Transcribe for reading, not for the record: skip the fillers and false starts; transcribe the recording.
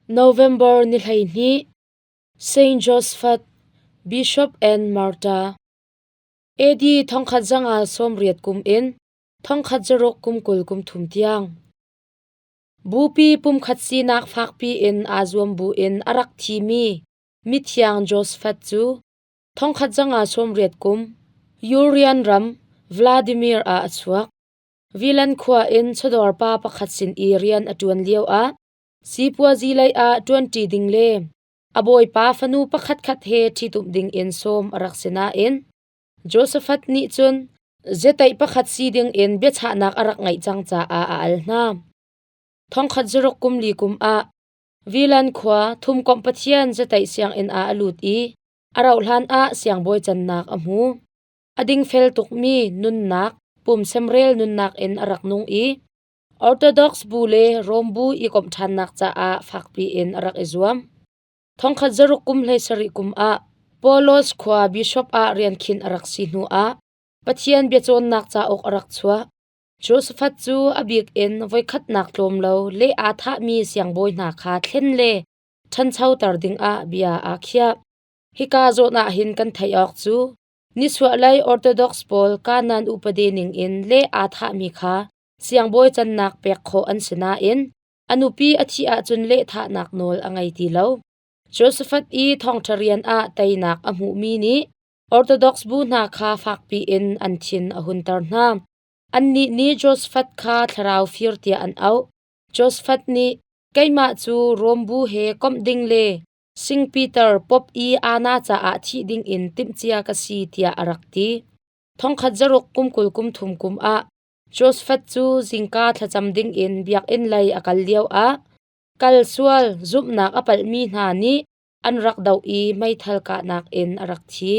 November ni 12, Saint Josephat, Bishop and Martyr. AD 1980 kum in 1623 tiang. Bupi pumkhat sinak fakpi in aa zuam bu in a rak thimi mithiang Josephat cu 1980 kum Urian ram Vladimir ah a chuak. Vilan khua in chawdawr pa pakhat sin i rian a ṭuan lioah sipuazi lei ah ṭuanṭi ding le a bawipa fanu pakhatkhat he ṭhitumh ding in sawm a rak si nain Josaphat nih cun zeteih pakhat si ding in biachahnak a rak ngeih cang caah a al hna. Thongkhat zaruk kum li kum ah Vilan khua Thumkomh Pathian zeteih sianginn ah a lut i a rauhhlan ah siangbawi cannak a hmu. A dingfel tukmi nunnak, pum semrel nunnak in a rak nung i Orthodox bu le Rom bu i komh ṭhannak caah fakpi in a rak i zuam. Thongkhat zaruk kum 17 kum ah Paulos khua bishop ah rian khinh a rak si hnuah Pathian biacawnnak cauk a rak chuah. Josaphat cu a bik in voikhatnak tlawm lo le aa thahmi siangbawi hna kha thlen le ṭhanchoter dingah bia aa khiah. Hika zawn ah hin kan theih awk cu Nisuahlei Orthodox pawl Kanan upadi ningin le aa thahmi kha siangbawi cannak pek khawh an si nain a nupi a thih ahcun lehthahnak nawl a ngei ti lo. Josaphat i thawngṭha rian ah teinak a hmuhmi nih Orthodox bu hna kha fakpi in an thin a hunter hna. Annih nih Josaphat kha thlarau fir tiah an auh. Josaphat nih keimah cu Rom bu he komh ding le Sing Peter Pope i Anna caah thih dingin timhcia ka si tiah a rak ti. Thongkhat zaruk kum 20 kum thum kum ah Josaphat cu zingka thlacam dingin biakinn lei a kal lioah kal sual zumhnak a palhmi hna nih an rak doh i meithal kahnak in a rak thi.